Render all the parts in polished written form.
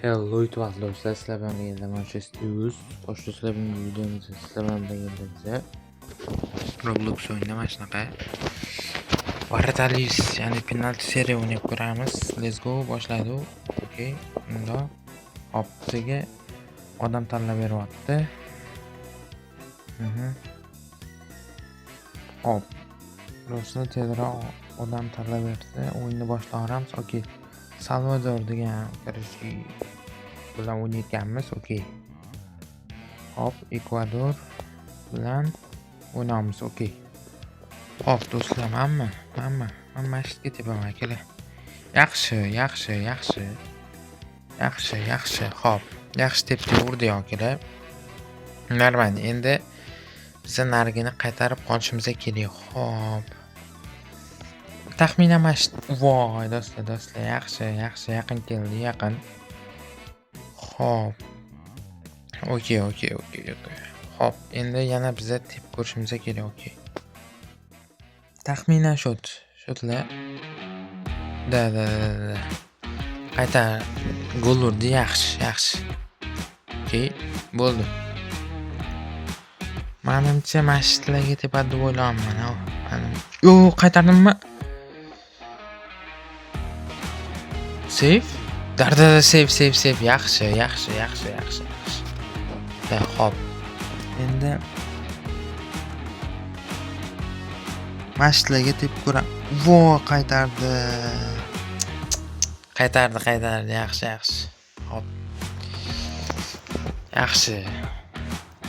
Hello YouTube do'stlar, sizlar bilan birga Manchester 100. Xo'sh do'stlar, bugungi videomizda sizlar bilan birgalikda Roblox o'yinida mana shunaqa Varatalis, ya'ni penalti seriya o'ynab ko'ramiz. Let's go, boshladi. Okey, unda hop, bizga odam tanlab beryapti. Hop. Do'stlar, tezroq odam tanlab bersa, o'yinni boshlayveramiz. Okey. Salvador degan короче bilan o'ynayotganmiz. Okey. Hop, Ekvador bilan o'ynaymiz. Okey. Hop, do'stlar, manmi? Manmi? Man mana shu yerga tepaman, akalar. Yaxshi, yaxshi, yaxshi. Yaxshi, yaxshi. Hop, yaxshi tepdi urdi akalar. Нормально. Endi biza narigini qaytarib qolishimiz kerak. Hop. Taxminan mana shu. Voy, do'stlar, do'stlar, yaxshi, yaxshi, yaqin keldi, yaqin. Hop. Okey, okey, okey, okey. Hop, endi yana biza tepib ko'rishimiz kerak, okey. Taxminan shot, shotlar. Да, да, да, да. Qaytar gol urdi, yaxshi, yaxshi. Okey, bo'ldi. Manimcha mana shularga tepadi deb o'ylayapman. Yo'q, qaytardimmi? Save? Да, да, да, save, save, save. Yaxshi, yaxshi, yaxshi, yaxshi, yaxshi. Да, hop. Endi mana shularga tepib ko'raman. Voy, qaytardi. Qaytardi, qaytardi. Yaxshi, yaxshi. Hop. Yaxshi.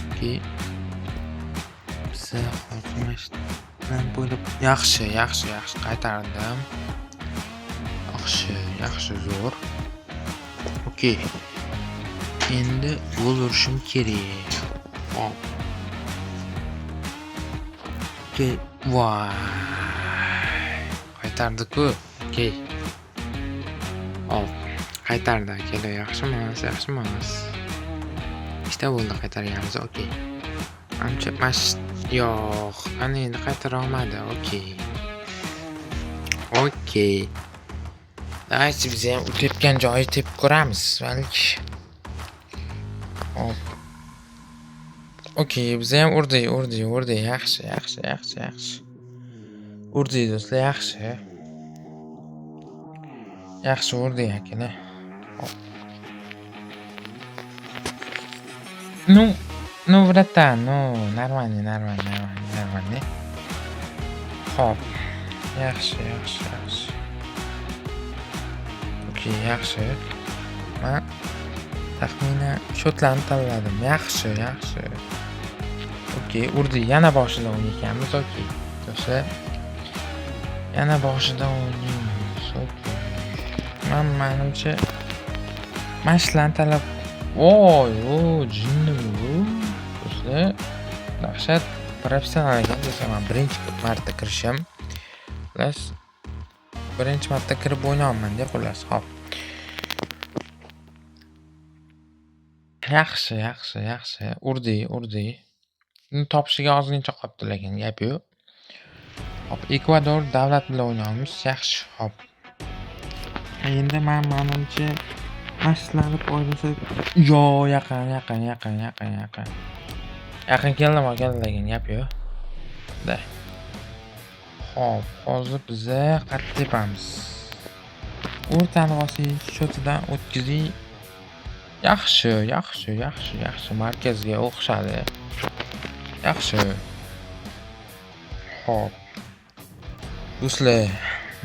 Okey. Biza hozir mana shu bilan bo'lib, yaxshi, yaxshi, yaxshi qaytardim. Yaxshi, yaxshi, zo'r. Okey. Endi gol urishim kerak. Hop. Okey. Voy. Qaytardi-ku. Okey. Hop. Qaytardi akalar. Yaxshi emas, yaxshi emas. Ikkita bo'ldi qaytarganimiz. Okey. Ancha mana shu yo'q. Ana endi qaytara olmadi. Okey. Okey. Давайте biz ham u tepgan joyi tepib ko'ramiz, balki. Hop. Okey, biz ham urdik, urdik, urdik. Yaxshi, yaxshi, yaxshi, yaxshi. Urdik do'stlar, yaxshi. Yaxshi urdik akalar. Hop. Ну, ну, братан, ну, нормально, нормально, нормально, нормально. Hop. Yaxshi, yaxshi, yaxshi. Okey, yaxshi. Men taxminan shotlarni tanladim. Yaxshi, yaxshi. Okey, urdik. Yana boshida o'ynayotganmiz. Okey. Do'stlar, yana boshida o'ynaymiz. Okey. Men manimcha mana shularni tanlab. Voy, o, jinnimi bu? Do'stlar, dahshat professional ekan desam, men birinchi marta kirishim. Xullas, birinchi marta kirib o'ynayapman-da, xullas. Hop. Yaxshi, yaxshi, yaxshi. Urdik, urdik. Uni topishiga ozgincha qolibdi, lekin gap yo'q. Hop, Ekvador davlat bilan o'ynaymiz. Yaxshi, hop. Endi men manimcha mashqlanib o'ynasak, yo, yaqin, yaqin, yaqin, yaqin, yaqin. Yaqin keldim, aka, lekin gap yo'q. Да. Hop, hozir biza qayerda tepamiz? O'rtani bosing, shotidan o'tkazing. Yaxshi, yaxshi, yaxshi, yaxshi. Markazga o'xshadi. Yaxshi. Hop. Do'stlar,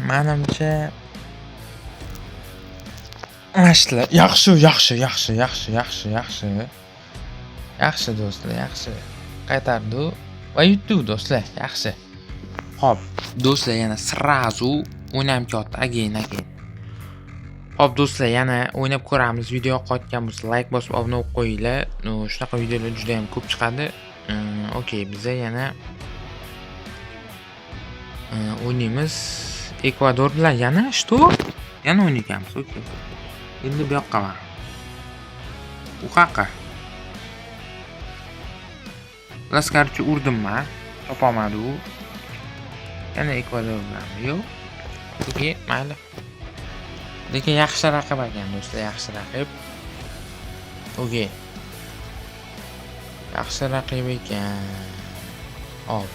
manimcha mana shular. Yaxshi, yaxshi, yaxshi, yaxshi, yaxshi, yaxshi. Yaxshi do'stlar, yaxshi. Qaytardi va yutdi do'stlar, yaxshi. Hop, do'stlar, yana сразу o'ynab ketdi. Again, again. Hop do'stlar, yana o'ynab ko'ramiz. Video yoqayotgan bo'lsa, like bosib obuna bo'lib qo'yinglar. Shunaqa videolar juda ham ko'p chiqadi. Okey, biza yana o'ynaymiz. Ekvador bilan yana что? Yana o'ynaymiz. Okey. Endi bu yoqqa man. U qayerqa? Xullas, короче, urdim man. Topolmadi u. Yana Ekvador bilan. Yo'q. Okey, mayli. Lekin yaxshi raqib ekan do'stlar, yaxshi raqib. Okey. Yaxshi raqib ekan. Hop.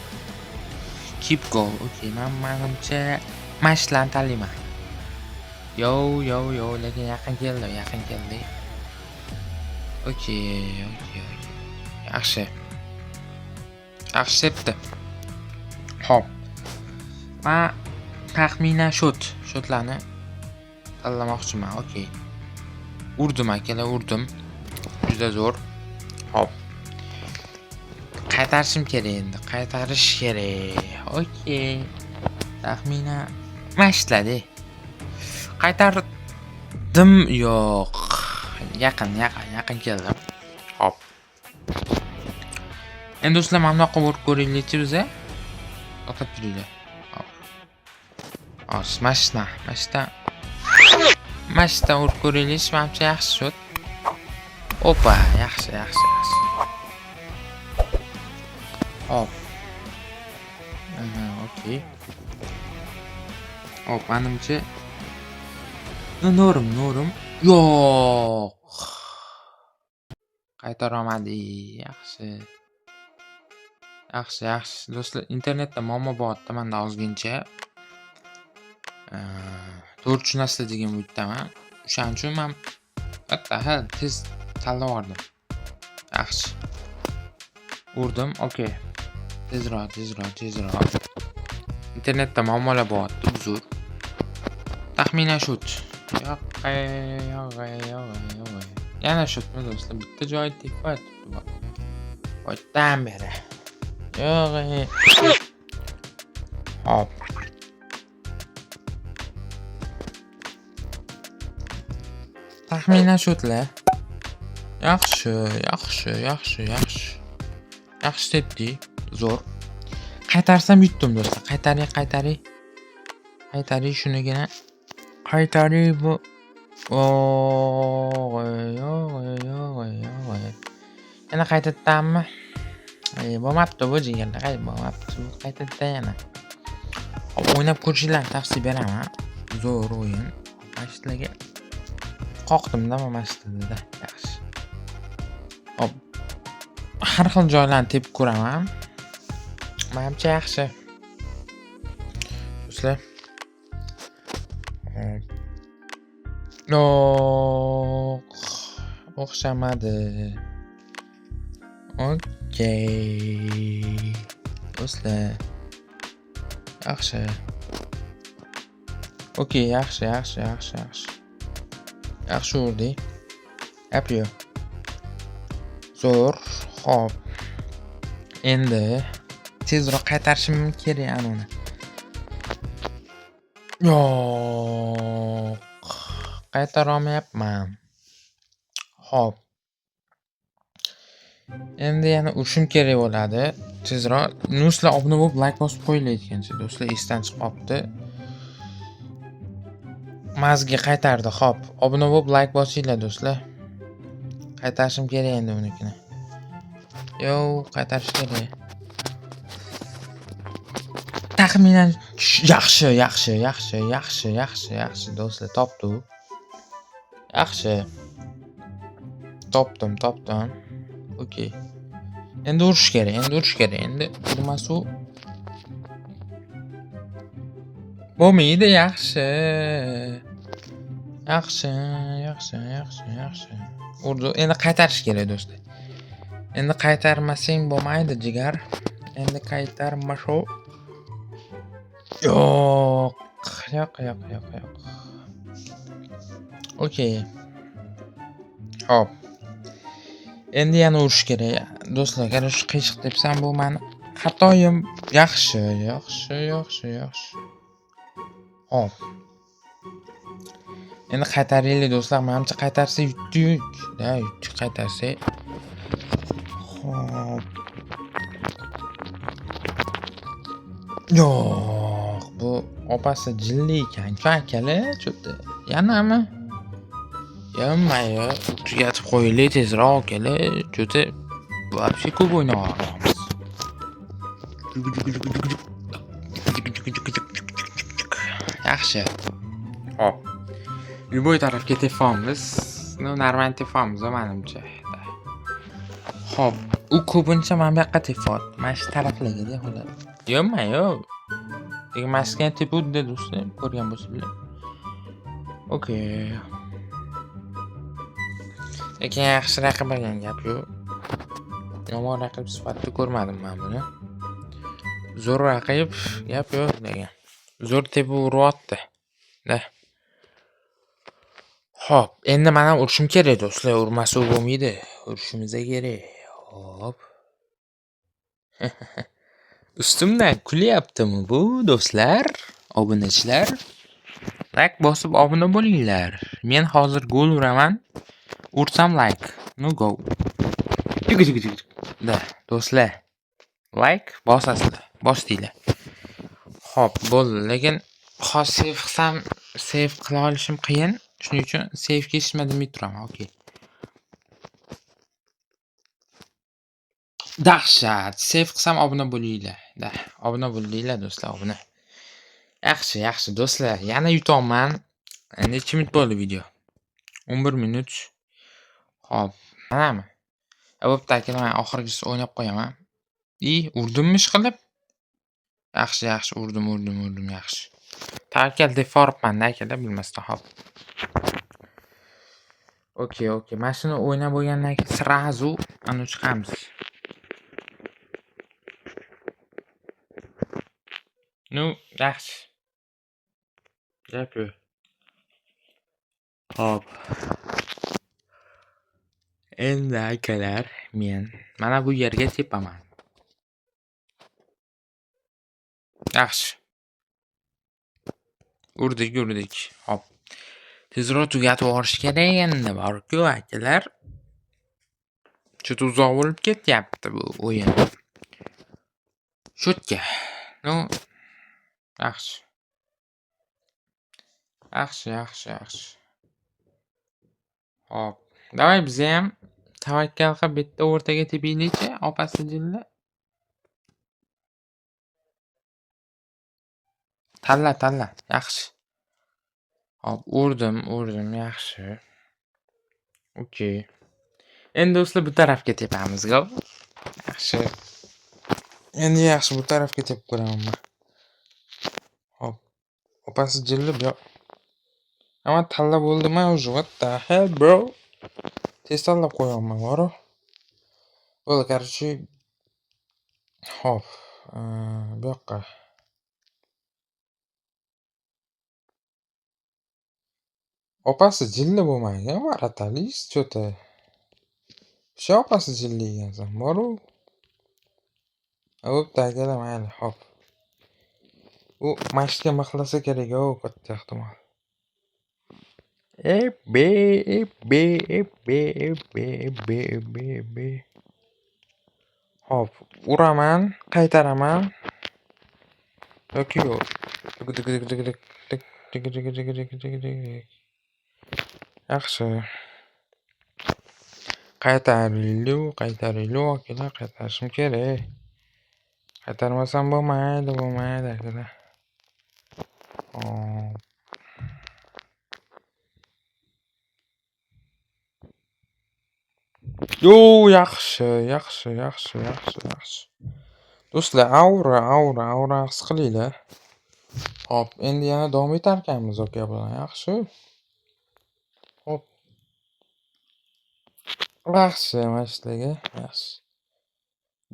Keep goal. Okey, men manimcha mana tanlayman. Yo, yo, yo, lekin yaqin keldi, yaqin keldi. Okey, okey, okey. Yaxshi. Yaxshi tepdi. Xo'p. Men taxminan shotlarni tanlamoqchiman. Okey. Urdim akalar, urdim. Juda zo'r. Xo'p. Qaytarishim kerak endi. Qaytarish kerak. Okey. Taxminan mana shularda. Qaytardim, yo'q. Yaqin, yaqin, yaqin keldim. Xo'p. Endi do'stlar, mana bunaqa urib ko'raylikchi biza. To'xtab turinglar. Hop. Hozir mana shundan, mana shundan. Mana shundan urib ko'raylik, manimcha yaxshi shot. Opa, yaxshi, yaxshi, yaxshi. Hop. Aha, okey. Hop, manimcha норм, норм. Yo'q. Qaytarolmadik. Yaxshi. Yaxshi, yaxshi. Do'stlar, internetda muammo bo'lyapti menda ozgincha. To'g'ri tushunasizlar degan umiddaman. O'shaning uchun men bitta ha tez tanlab yubordim. Yaxshi. Urdim, okey. Tezroq, tezroq, tezroq. Internetda muammolar bo'lyapti, uzr. Taxminan shot. Yo'q, yo'q, yo'q, yo'q. Yana shotmi do'stlar? Bitta joyi tepmayapti bu. Boydan beri. Yo'q. Hop. Taxminan shotlar. Yaxshi, yaxshi, yaxshi, yaxshi. Yaxshi tepdik. Zo'r. Qaytarsam yutdim do'stlar. Qaytaring, qaytaring. Qaytaring shunigina. Qaytaring bu. Yo'q, yo'q, yo'q, yo'q. Yana qaytadanmi? Bo'lmabdi bu jigarlar, bo'lmabdi. Qaytadan yana. Hop, o'ynab ko'rishinglarni tavsiya beraman. Zo'r o'yin. Mana shularga qoqdim-da mana shularda. Yaxshi. Hop. Har xil joylarni tepib ko'raman. Menimcha yaxshi. Do'stlar. Hop. Yo'q. O'xshamadi. Okey. Do'stlar. Yaxshi. Okey, yaxshi, yaxshi, yaxshi, yaxshi. Yaxshi urdik. Gap yo'q. Zo'r. Xo'p. Endi tezroq qaytarishim kerak anuni. Yo'q. Qaytara olmayapman. Xo'p. Endi yana urishim kerak bo'ladi. Tezroq. Do'stlar, obuna bo'lib like bosib qo'yinglar aytgancha. Do'stlar, esdan chiqib qolibdi. Mazga qaytardi. Xo'p, obuna bo'lib like bosinglar do'stlar. Qaytarishim kerak endi unikini. Yo'q, qaytarish kerak. Taxminan yaxshi, yaxshi, yaxshi, yaxshi, yaxshi, yaxshi do'stlar, topdi. Yaxshi. Topdim, topdim. Okey. Endi urish kerak, endi urish kerak. Endi urmasa bo'lmaydi, yaxshi. Yaxshi, yaxshi, yaxshi, yaxshi. Urdi. Endi qaytarish kerak do'stlar. Endi qaytarmasang bo'lmaydi, jigar. Endi qaytarmasho. Yo'q, yo'q, yo'q, yo'q, yo'q. Okey. Xo'p. Endi yana urish kerak. Do'stlar, agar shu qiyshiq tepsam bu meni xatoyim. Yaxshi, yaxshi, yaxshi, yaxshi. Xo'p. Endi qaytaraylik do'stlar. Menimcha qaytarsa yutdik. Da, yutdik qaytarsak. Xo'p. Yo'q, bu opasi jilli ekan-ku akalar, cho'ta. Yanami? Yonmayi, tugatib qo'yaylik tezroq akalar. Cho'ta вообще ko'p o'ynayapmiz. Yaxshi. Xo'p. Любой tarafga tepamiz. Ну, нормально tepamiz menimcha. Xo'p, u ko'pincha mana bu yoqqa tepadi. Mana shu taraflarga-da xullas. Yo'qmi, yo'q. Lekin mana shu tepuvdi do'stlar, ko'rgan bo'lsanglar. Okey. Lekin yaxshi raqib ekan, gap yo'q. Yomon raqib sifatida ko'rmadim men buni. Zo'r raqib, gap yo'q degan. Zo'r tepib uryapti. Da. Xo'p, endi men ham urishim kerak do'stlar, urmasa bo'lmaydi. Urishimiz kerak. Xo'p. Ustimdan kulyaptimi bu do'stlar, obunachilar? Like bosib obuna bo'linglar. Men hozir gol uraman. Ursam like. No go. Da, do'stlar. Like bosasizlar. Bosdinglar. Xo'p, bo'ldi. Lekin hozir save qilsam, save qila olishim qiyin. Shuning uchun save hech demay turaman. Okey. Dahshat. Save qilsam obuna bo'linglar. Da, obuna bo'ldinglar do'stlar, obuna. Yaxshi, yaxshi do'stlar. Yana yutyapman. Necha minut bo'ldi video? 11 minut. Xo'p, manami? Bo'pti akalar, men oxirgisi o'ynab qo'yaman. I, urdimmi ishqilib? Yaxshi, yaxshi, urdim, urdim, urdim, yaxshi. Tavakkal deb boribman-da akalar, bilmasdan, xo'p. Okey, okey. Mana shuni o'ynab bo'lgandan keyin srazu ana chiqamiz. Ну, yaxshi. Gap yo'q. Xo'p. Endi akalar, men mana bu yerga tepaman. Yaxshi. Urdik, urdik. Xo'p. Tezroq tugatib yuborish kerak endi bor-ku akalar. Juda uzoq bo'lib ketyapti bu o'yin. Shotka. Ну, yaxshi. Yaxshi, yaxshi, yaxshi. Xo'p, давай biz ham tavakkal qilib bitta o'rtaga tepaylikchi, opasi jilla. Tanla, tanla. Yaxshi. Xo'p, urdim, urdim, yaxshi. Okey. Endi do'stlar bu tarafga tepamiz, go. Yaxshi. Endi yaxshi bu tarafga tepib ko'raman men. Xo'p. Opasi jilli bu yoq. Amma tanla bo'ldimi уже? What the hell, bro? Tez tanlab qo'yapman, boru. Bo'ldi, короче. Xo'p, bu yoqqa. Opasi jilli bo'lmagan, varatalis что-то. O'sha opasi jilli ekansan, boru. Bo'pti akalar, mayli, xo'p. U mashqga mixlasa kerak-ku, katta ehtimol. E B E B E B E B E B E B E B. Xo'p, uraman, qaytaraman. Yoki yo'q. Yaxshi. Qaytaraylik, qaytaraylik akalar, qaytarishim kerak. Qaytarmasam bo'lmaydi, bo'lmaydi akalar. Xo'p. Yo, yaxshi, yaxshi, yaxshi, yaxshi, yaxshi. Do'stlar, aura, aura, aura his qilinglar. Xo'p, endi yana davom etarkanmiz aka bilan, yaxshi. Xo'p. Yaxshi, mana shularga, yaxshi.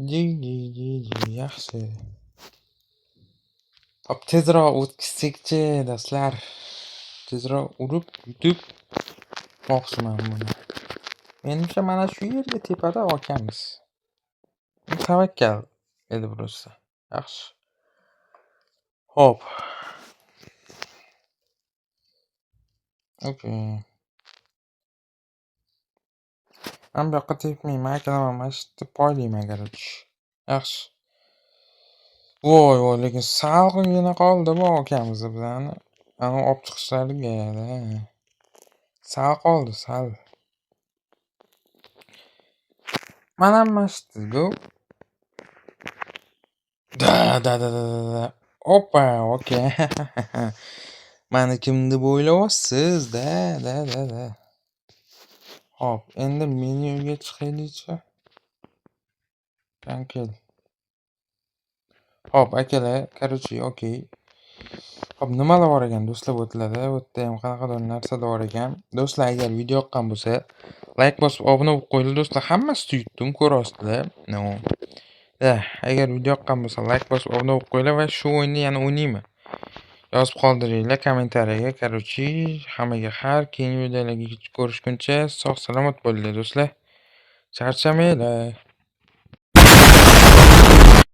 Ji, ji, ji, ji, yaxshi. Xo'p, tezroq o'tkazsak-chi, do'stlar. Tezroq urib, yutib moqchiman buni. Menimcha mana shu yerga tepada okamiz. Tavakkal edi просто. Yaxshi. Xo'p. Okey. Men bu yoqqa tepmayman, akalar, mana shu yerda poylayman, короче. Yaxshi. Voy, voy, lekin salgina qoldi bu akamiz bizani. Ana olib chiqishlariga. Sal qoldi, sal. Mana mana shu yerda. Da, da, da, da, da. Oppa, okey. Mani kim deb o'ylayapsiz? Да, да, да, да. Xo'p, endi menyuga chiqaylikchi. Kel. Xo'p, akalar, короче, okey. Xo'p, nimalar bor ekan, do'stlar, bu yerlarda? Bu yerda ham qanaqadir narsalar bor ekan. Do'stlar, agar video yoqqan bo'lsa, layk bosib obuna bo'lib qo'yinglar, do'stlar. Hammasini yutdim, ko'ryapsizlar. Но. Agar video yoqqan bo'lsa, layk bosib obuna bo'lib qo'yinglar va shu o'yinni yana o'ynaymi? Yozib qoldiringlar kommentariyaga. Короче, hammaga xayr, keyingi videolarga ko'rishguncha sog' salomat bo'linglar, do'stlar. Charchamanglar.